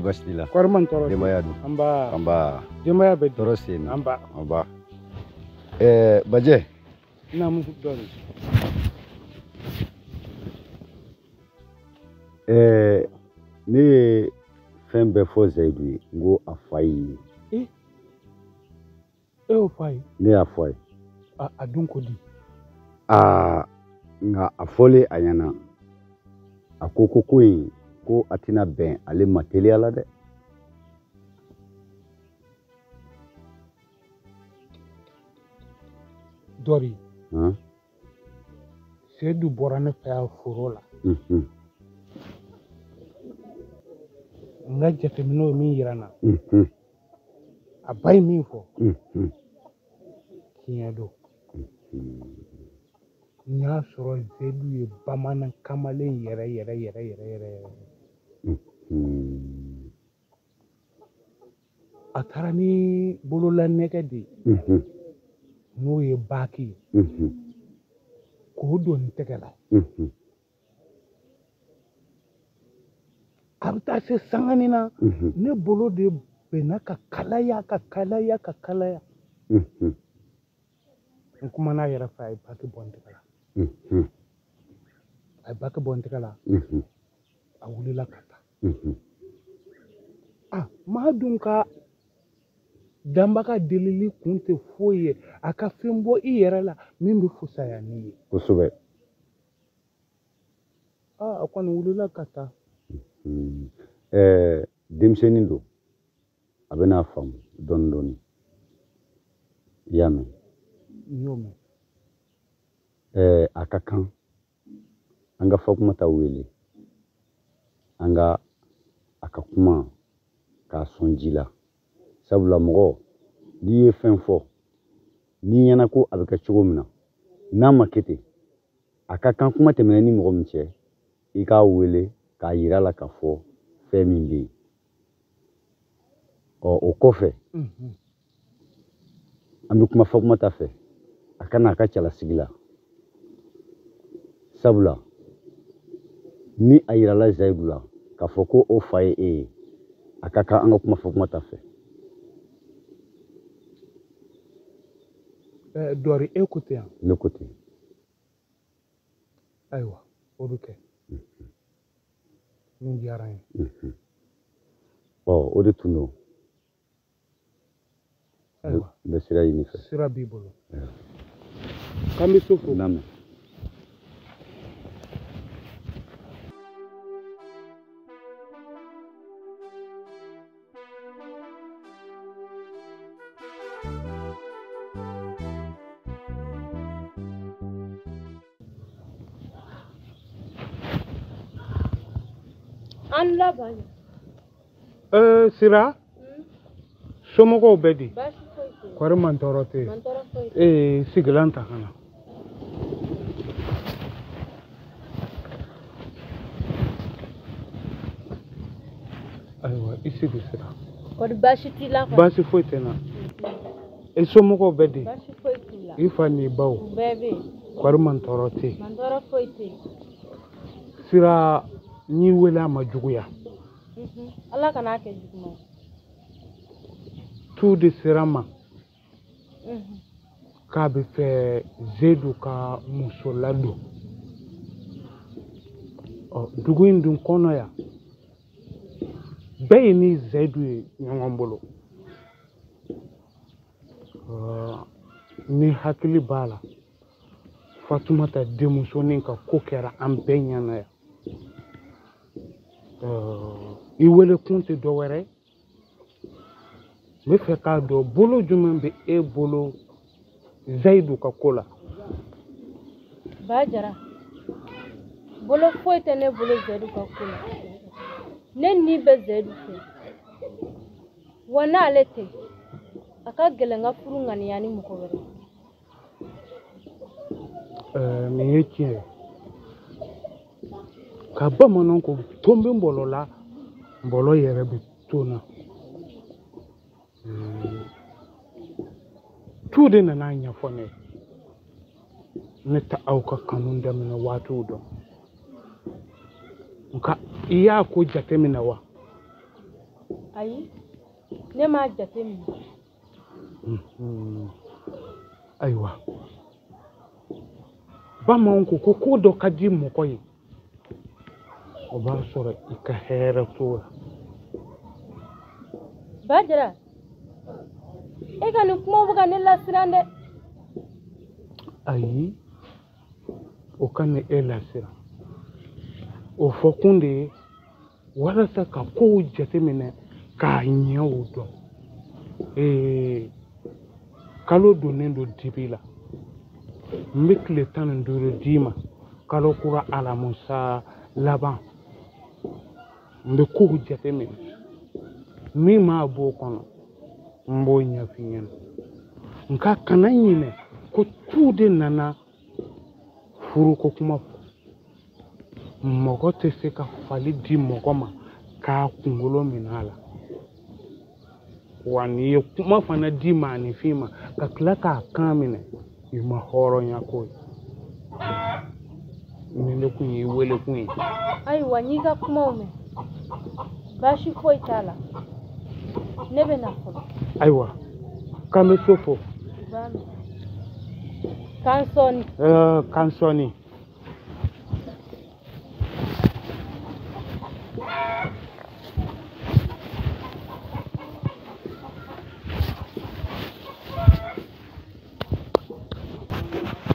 Baasi t'i la? Kɔri man tɔɔrɔ tɛ? Denbaya dun? Anba. Anba. Denbaya bɛ di? Tɔɔrɔ sen na. Anba. Anba. Bajɛ. Naamu dɔɔni. Ne ye fɛn bɛɛ fɔ Zayidu ye, n ko a fa y'i ye. E y'o fɔ a ye? Ne y'a fɔ a ye. A dun ko di? Aa, nka a fɔlen a ɲɛna, a ko ko in ko a tɛna bɛn ale ma teliya la dɛ. Dɔri. Seyidu bɔra ne fɛ yan foro la. N ka jateminɛw ye min yira n na. A ba ye min fɔ. Tiɲɛ don. N y'a sɔrɔ Seyidu ye bamanan kamalen yɛrɛ yɛrɛ yɛrɛ yɛrɛ yɛrɛ yɛrɛ. A taara ni bololanɛgɛ de ye. N'o ye baaki ye. K'o don n tɛgɛ la. A bɛ taa se sanganin na, ne bolo de bɛnna ka kalaya ka kalaya ka kalaya. N kumana a yɛrɛ fɛ, a ye baki bɔ n tɛgɛ la. A ye baki bɔ n tɛgɛ la. A wulila ka taa. Maa dun ka danbaga delili kun tɛ foyi ye, a ka fɛn bɔ i yɛrɛ la min bɛ fusaya n'i ye. Kosɛbɛ. A kɔni wulila ka taa. Denmisɛnnin don, a bɛna faamu dɔɔni dɔɔni. I y'a mɛn? N y'o mɛn. A ka kan an ka Fatumata wele, an ka a ka kuma k'a sɔn ji la. Sabula mɔgɔ n'i ye fɛn fɔ, n'i ɲɛna ko a bɛ kɛ cogo min na, n'a ma kɛ ten, a ka kan kuma tɛmɛna ni mɔgɔ min cɛ, i k'a wele k'a yira la k'a fɔ fɛn min bɛ yen. Ɔ, o kɔfɛ, an bɛ kuma Fatumata fɛ, a ka na a ka cɛlasigi la. Sabula ni a yirala Zayidu la k'a fɔ ko o fa ye e ye, a ka kan an ka kuma Fatumata fɛ. Dɔri, e ko ten yan? Ne ko ten. Ayiwa, o bɛ kɛ. Min diyara n ye. Ɔ, o de tun don. Ayiwa. N bɛ sira ɲini fɛ. Sira b'i bolo. K'an bɛ so fo. N'a mɛn. An laban. Sira, somɔgɔw bɛ di? Baasi foyi tɛ yen. Kɔri man tɔɔrɔ tɛ yen. Man tɔɔrɔ foyi tɛ yen. Sigilan ta ka na. Ayiwa, i sigi Sira. Kɔri baasi t'i la kɔni? Baasi foyi tɛ n na. E somɔgɔw bɛ di? Baasi foyi t'u la. I fa n'i baw? U bɛɛ bɛ yen. Kɔri man tɔɔrɔ tɛ yen. Man tɔɔrɔ foyi tɛ yen. Sira, n y'i wele a ma juguya. Ala kana kɛ juguman ye. Tu de sera ma. K'a bɛ fɛ Zedu ka muso ladon. Ɔ, dugu in dun kɔnɔ yan, bɛɛ ye ni Zedu ye ɲɔgɔn bolo. Ni hakili b'a la, Fatumata denmusonin ka ko kɛra an bɛɛ ɲɛna yan. I wele kun tɛ dɔ wɛrɛ ye. N bɛ fɛ k'a dɔn bolo jumɛn bɛ e bolo Zayidu ka ko la. Ba Jara, bolo foyi tɛ ne bolo Zayidu ka ko la. Ne ni bɛ Zayidu fɛ. Wa n'ale tɛ, a ka gɛlɛn n ka furu ŋaniya ni mɔgɔ wɛrɛ. Nin ye tiɲɛ ye. Ka bamananw ko ton bɛ nbɔlɔ la, nbɔlɔ yɛrɛ bɛ ton na. Tu de nana a ɲɛfɔ ne ye. Ne tɛ aw ka kanu daminɛ waatiw dɔn. Nka i y'a ko jateminɛ wa? Ayi, ne m'a jate minɛ. Ayiwa, bamananw ko ko ko dɔ ka di mɔgɔ ye, o b'a sɔrɔ i ka hɛrɛ t'o la. Bajara, e ka nin kumaw bɛ ka ne lasiran dɛ. Ayi, o kana e lasiran. O fɔkun de ye walasa ka kow jateminɛ k'a ɲɛw dɔn. Kalo donnen don dibi la, n bɛ tile 15 d'i ma, kalo kura alamusa laban. N bɛ kow jateminɛ, min m'a b'o kɔnɔ n b'o ɲɛf'i ɲɛna. Nka kana ɲinɛ ko tu de nana furuko kuma fɔ. Mɔgɔ tɛ se ka fali di mɔgɔ ma k'a kunkolo minɛ a la. Wa n'i ye kuma fana di maaninfin ma ka tila k'a kan minɛ, i ma hɔrɔnya ko ye. Nin de kun y'i wele kun ye. Ayiwa, n y'i ka kumaw mɛn, baasi foyi t'a la. Ne bɛ na fɔlɔ. Ayiwa, k'an bɛ so fo. K'an sɔɔni. K'an sɔɔni.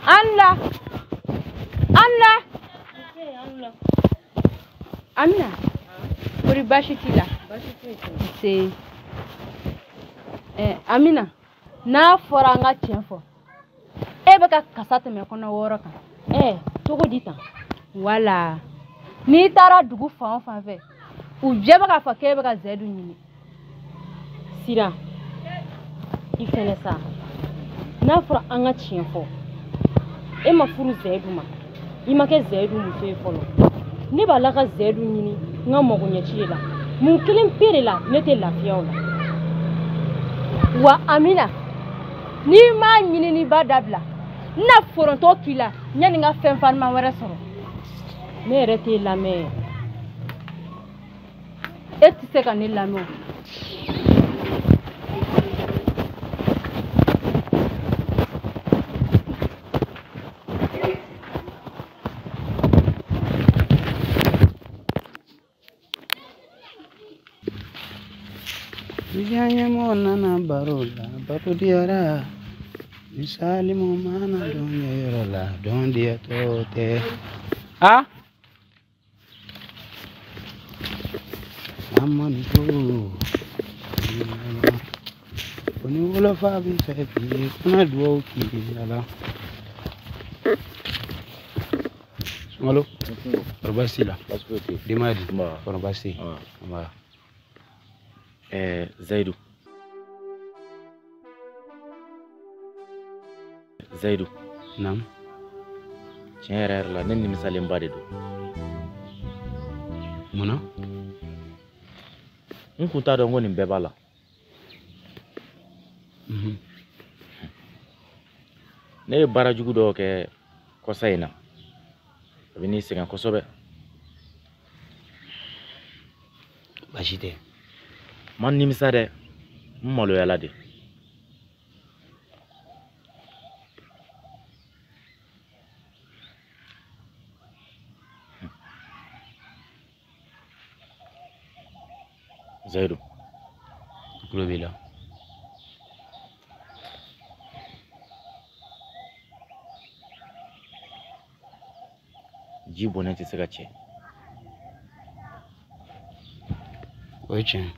Anla, Anla, Amina, kori baasi t'i la? Nse. Amina, n'a fɔra an ka tiɲɛ fɔ, e bɛ ka kasa tɛmɛ kɔnɔ wɔɔrɔ kan. Cogo di tan? Wala, n'i taara dugu fan o fan fɛ, u bɛɛ bɛ k'a fɔ k'e bɛ ka Zɛdu ɲini. Sira, i fɛnɛ sa, n'a fɔra an ka tiɲɛ fɔ, e ma furu Zɛdu ma, i ma kɛ Zɛdu muso ye fɔlɔ. Ne b'a la ka Zɛdu ɲini n ka magoɲɛci de la. Mun kelen pe de la ne tɛ lafiya o la. Wa Amina, n'i m'a ɲini n'i ba dabila, n na foronto k'i la yanni n ka fɛn farima wɛrɛ sɔrɔ. Ne yɛrɛ t'e lamɛn. E tɛ se ka ne lamɛn o. Ɲɛmɔgɔ nana baro la, baro diyara. Ni Salimu mana dɔn yɔrɔ la, dɔn diyatɔ tɛ. A? Amadu ko ni wolofa b'i fɛ bi, kana duwawu k'i ye ala. Sunkalo, kɔrɔ baasi t'i la? Denbaya dun? Kɔrɔ baasi tɛ yen? Nba. Zayidu. Zayidu. Naam. Tiɲɛ yɛrɛ yɛrɛ la ne nimisalenba de don. Mun na? N kun t'a dɔn ko nin bɛɛ b'a la. Ne ye baara jugu dɔw kɛ kɔsa in na. A bɛ n'i sɛgɛn kosɛbɛ. Baasi tɛ. Ma nimisa dɛ, n maloyala de. Zayidu. Tulo b'i la. Ji bɔnnen tɛ se ka cɛ. O ye tiɲɛ ye.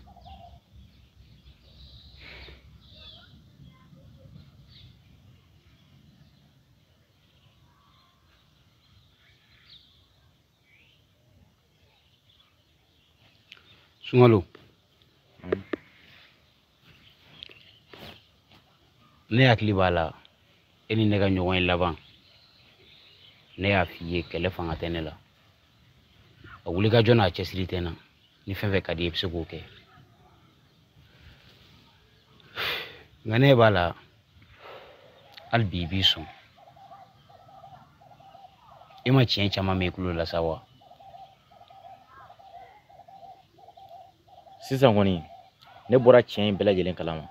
Sunkalo, ne hakili b'a la e ni ne ka ɲɔgɔn ye laban, ne y'a f'i ye kɛlɛ fanga tɛ ne la, a wulikajɔ n'a cɛsiri tɛ n na, ni fɛn fɛn ka di i bɛ se k'o kɛ. Nka ne b'a la hali bi i b'i sɔn. E ma tiɲɛ caman mɛn i tulo la sa wa? Sisan kɔni Ne bɔra tiɲɛ in bɛɛ lajɛlen kalama.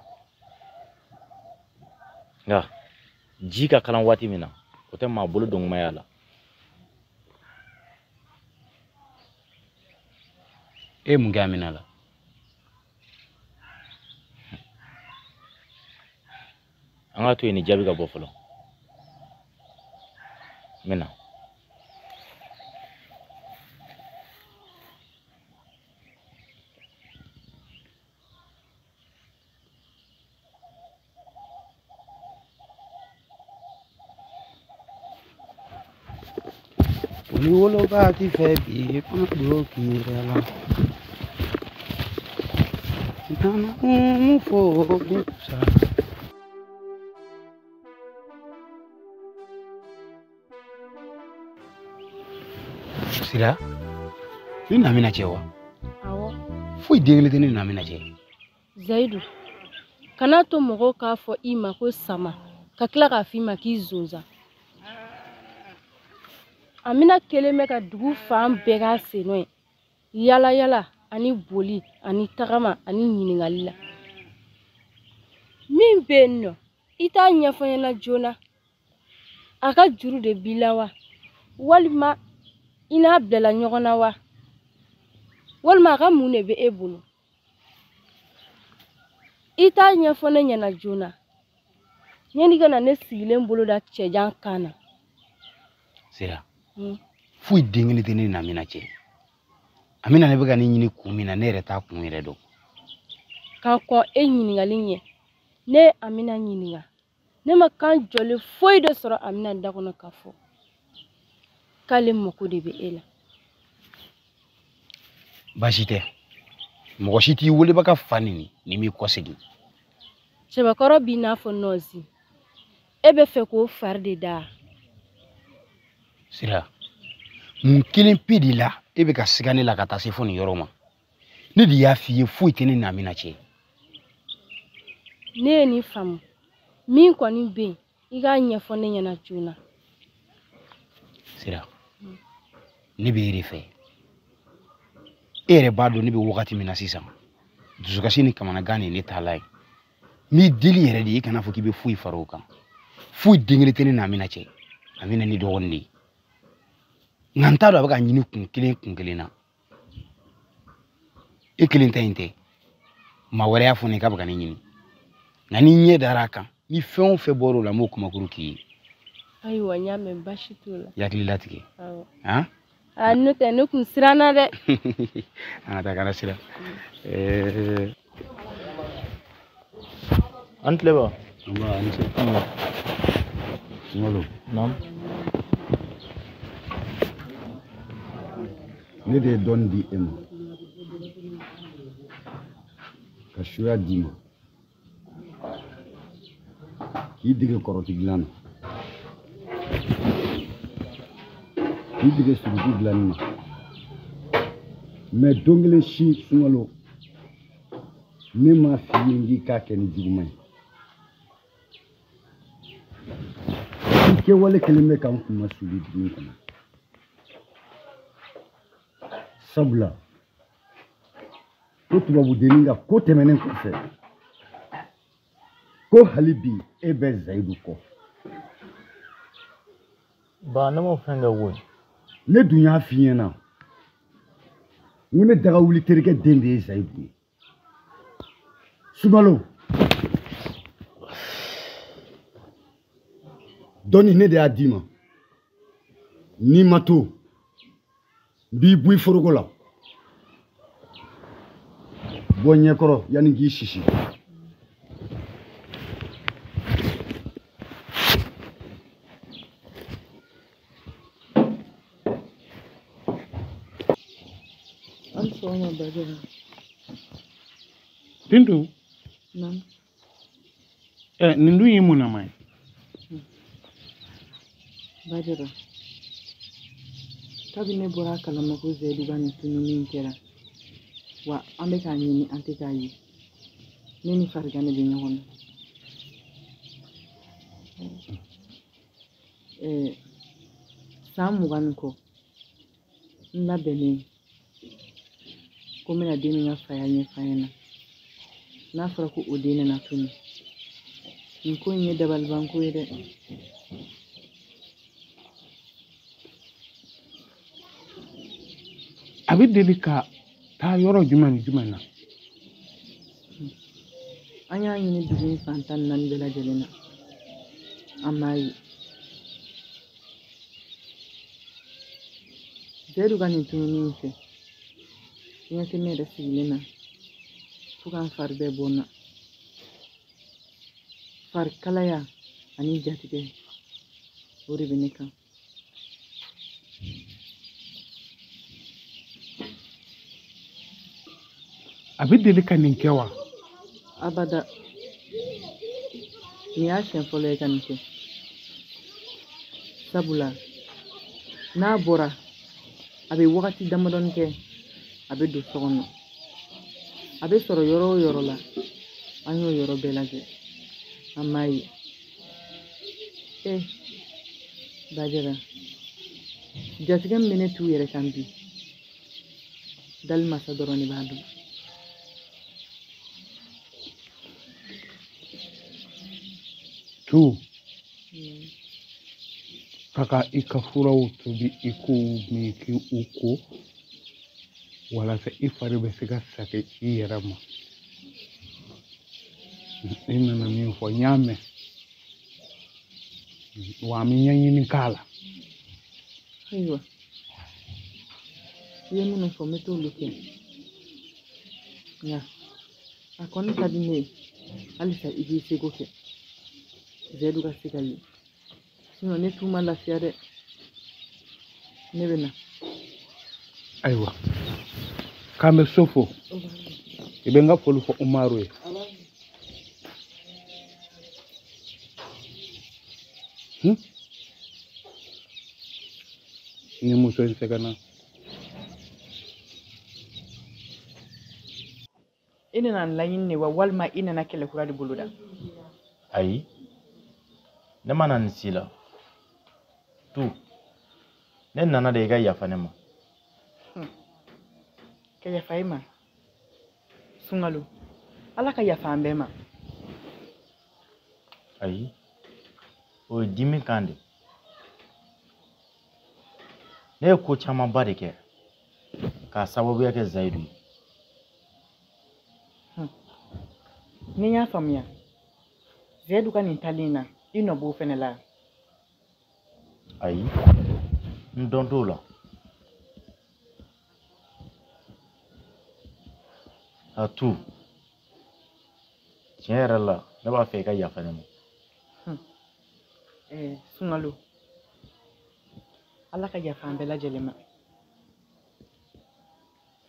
Nka ji ka kalan waati min na, o tɛ maa bolo dɔnkumaya la. E ye mun kɛ Amina la? An ka to yen ni jaabi ka bɔ fɔlɔ. N bɛ na. Ni woloba ti fɛ bi kɔnɔ don k'i yɛrɛ la. Nana mun fɔ sa. Sira, ni Namina cɛ wa? Awɔ. Foyi den kelen tɛ ne ni Namina cɛ. Zayidu, kana to mɔgɔw k'a fɔ i ma ko sama, ka tila k'a fɔ i ma k'i zonzan. Amina kelen bɛ ka dugu fan bɛɛ k'a sen nɔ ye. Yala yala ani boli ani tagama ani ɲininkali la. Min bɛ yen nɔ, i t'a ɲɛfɔ n ɲɛna joona. A ka juru de b'i la wa? Walima i n'a bilala ɲɔgɔn na wa? Walima a ka mun de bɛ e bolo? I t'a ɲɛfɔ ne ɲɛna joona. Yanni ka na ne sigilen bolo da cɛjan kan na. Sira. Foyi den kelen tɛ ne ni Amina cɛ. Amina ne bɛ ka ne ɲini kun min na, ne yɛrɛ t'a kun yɛrɛ dɔn. Ka kɔn e ɲininkali ɲɛ, ne ye Amina ɲininka. Ne ma kan jɔlen foyi de sɔrɔ Amina da kɔnɔ k'a fɔ k'ale mako de bɛ e la. Baasi tɛ. Mɔgɔ si t'i welebaga fa neni n'i m'i kɔsegin. Cɛbakɔrɔ b'i n'a fɔ nɔzi. E bɛ fɛ k'o fari de da. Sira, mun kelen pe de la e bɛ ka siga ne la ka taa se fo nin yɔrɔ ma? Ne de y'a f'i ye foyi tɛ ne ni Amina cɛ. Ne ye nin faamu. Min kɔni bɛ yen, i k'a ɲɛfɔ ne ɲɛna joona. Sira, ne bɛ e de fɛ. E yɛrɛ b'a dɔn ne bɛ wagati min na sisan. Dusukasi ni kamanagan de ye ne taalan ye. N b'i deli yɛrɛ de i kana fɔ k'i bɛ foyi fara o kan. Foyi den kelen tɛ ne ni Amina cɛ. Amina ni dɔgɔnin de ye. Nka n t'a dɔn a bɛ ka ɲini kun kelen kun kelen na. E kelen ta in tɛ. Maa wɛrɛ y'a fɔ ne ye k'a bɛ ka ne ɲini. Nka n'i ɲɛ dara a kan, ni fɛn o fɛn bɔra o la, n b'o kumakuru k'i ye. Ayiwa, n y'a mɛn, baasi t'o la. I hakili latigɛ. Awɔ. Han? Aa, n'o tɛ ne kun siranna dɛ. An ka taa, kana siran. An tile ba. Nba, a ni ce. Sunkalo. Naamu. Ne de ye dɔɔni di e ma. Ka suya d'i ma. K'i dege kɔrɔti dilan na. K'i dege suruku dilanni na. Mɛ don kelen si Sunkalo, ne m'a f'i ye k'i k'a kɛ ni juguman ye. I kɛwale kelen bɛ ka n kun masuli dugu in kɔnɔ. Sabula ko tubabudennin ka ko tɛmɛnen kɔfɛ, ko hali bi e bɛ Zayidu kɔ. Ba, ne m'o fɛn kɛ koyi. Ne dun y'a f'i ɲɛna n ko ne daga wuli terikɛ den de ye Zayidu ye. Sunkalo, dɔnni ne de y'a d'i ma. N'i ma to, n b'i bɔ i foroko la. Bɔ ɲɛkɔrɔ yanni k'i sisi. An sɔgɔma Bajara. Bintu. Naamu. Nin dun ye mun nama ye? Bajara, kabini ne bɔra a kalama ko Zayidu ka nin tununi in kɛra, wa an bɛ k'a ɲini an tɛ k'a ye. Ne ni farigan de bɛ ɲɔgɔn na. San 20 ni kɔ, n labɛnnen ko n bɛna den min ka faya ɲɛf'a ɲɛna. N'a fɔra ko o den nana tunu, nin ko in ye dabalibanko ye dɛ. A bɛ deli ka taa yɔrɔ jumɛn ni jumɛn na? An y'a ɲini dugu in fan 14 bɛɛ lajɛlen na, an m'a ye. Zeyidu ka nin tununi in fɛ, ɲɛ tɛ ne yɛrɛ sigilen na fo ka n fari bɛɛ bɔ n na. Fari kalaya ani jatigɛ, o de bɛ ne kan. A bɛ deli ka nin kɛ wa? Abada, nin y'a siɲɛ fɔlɔ ye ka nin kɛ. Sabula n'a bɔra, a bɛ wagati damadɔni kɛ, a bɛ don so kɔnɔ. A bɛ sɔrɔ yɔrɔ o yɔrɔ la, an y'o yɔrɔ bɛɛ lajɛ, an m'a ye. Bajara, jatigɛ min bɛ ne t'u yɛrɛ kan bi, dali masa dɔrɔn de b'a dɔn. Tu, kaka i ka furaw tobi i k'u min k'u ko walasa i fari bɛ se ka sage i yɛrɛ ma. I nana min fɔ n y'a mɛn, wa an bɛ ɲɛɲini k'a la. Ayiwa, i ye minnu fɔ n bɛ t'olu kɛ, nka a kɔni ka di ne ye halisa i k'i seko kɛ Zeyidu ka se ka ye. Sinon ne t'u ma lafiya dɛ. Ne bɛ na. Ayiwa, k'an bɛ so fo. I bɛ n ka foli fɔ Umaru ye. Ni muso in sɛgɛnna. I nana laɲini de wa, walima i nana kɛlɛ kura de boloda? Ayi, ne ma na nin si la. Tu, ne nana de i ka yafa ne ma. Ka yafa i ma? Sunkalo, Ala ka yafa an bɛɛ ma. Ayi, o ye dimi kan de. Ne ye ko camanba de kɛ k'a sababuya kɛ Zeyidu ye. Ni n y'a faamuya, Zeyidu ka nin taalen na, i nɔ b'o fɛnɛ la. Ayi, n dɔn t'o la. A tu, tiɲɛ yɛrɛ la, ne b'a fɛ i ka yafa ne ma. Sunkalo, Ala ka yafa an bɛɛ lajɛlen ma.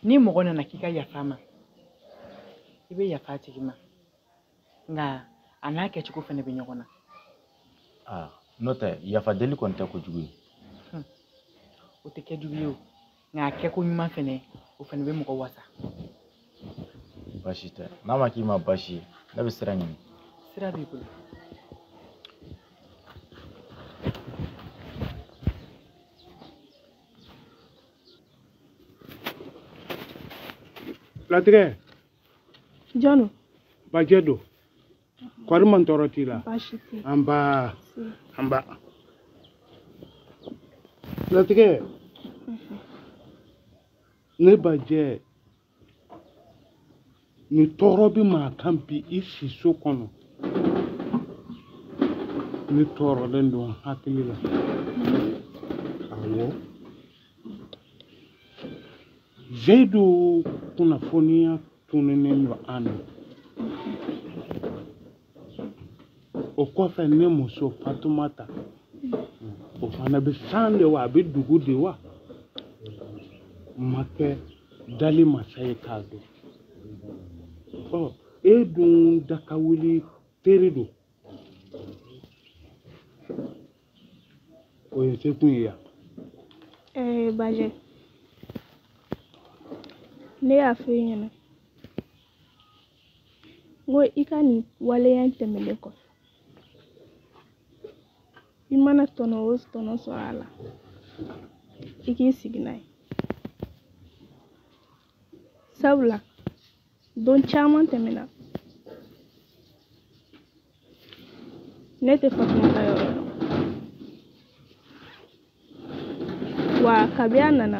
Ni mɔgɔ nana k'i ka yafa ma, i bɛ yafa a tigi ma, nka a n'a kɛcogo fɛnɛ bɛ ɲɔgɔn na. Aa, n'o tɛ yafa deli kɔni tɛ kojugu ye. O tɛ kɛ jugu ye o, nka a kɛko ɲuman fɛnɛ, o fɛnɛ bɛ mɔgɔ wasa. Baasi tɛ, n'a ma k'i ma baasi ye, ne bɛ sira ɲini. Sira b'i bolo. Latigɛ. Jɔn? Bajɛ don. Kɔri man tɔɔrɔ t'i la? Baasi tɛ. Anba, anba. Latigɛ, ne Bajɛ, ni tɔɔrɔ bɛ maa kan bi i si so kɔnɔ. Ne tɔɔrɔlen don n hakili la. Awɔ. Zeyidu kunnafoniya tununnen don an na. O kɔfɛ ne muso Fatumata, o fana bɛ san de wa, a bɛ dugu de wa, ma kɛ dali masa ye k'a dɔn. Ɔ, e dun da ka wuli teri don. O ye sekun ye yan. Bajɛ, ne y'a fɔ i ɲɛna n ko i ka nin waleya in tɛmɛnen kɔfɛ, i mana tɔnɔ o tɔnɔ sɔrɔ a la, i k'i sigi n'a ye. Sabula don caman tɛmɛna, Ne tɛ Fatumata yɔrɔ dɔn. Wa kabi a nana,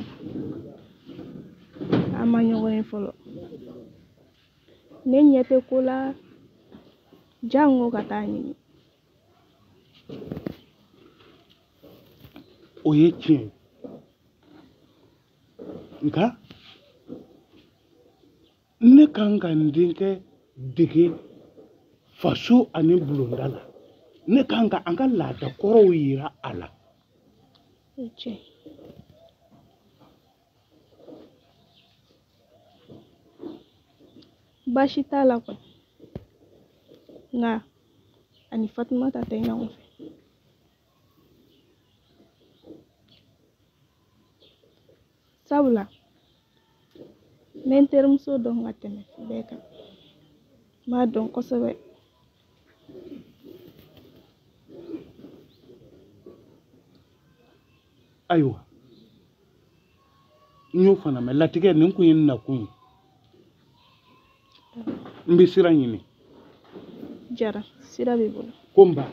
an ma ɲɔgɔn ye fɔlɔ. Ne ɲɛ tɛ ko la, jango ka taa ɲini. O ye tiɲɛ ye. Nka ne kan ka n denkɛ dege faso ani bulonda la. Ne kan ka an ka laada kɔrɔw yira a la. O ye tiɲɛ ye. Baasi t'a la kɔni. Nka a ni Fatumata tɛ ɲɔgɔn fɛ. Sabula n bɛ n terimuso dɔn ka tɛmɛ bɛɛ kan. N b'a dɔn kosɛbɛ. Ayiwa, n y'o fana mɛn. Latigɛ nin kun ye n nakun ye. N bɛ sira ɲini. Jara, sira b'i bolo. Ko n ba.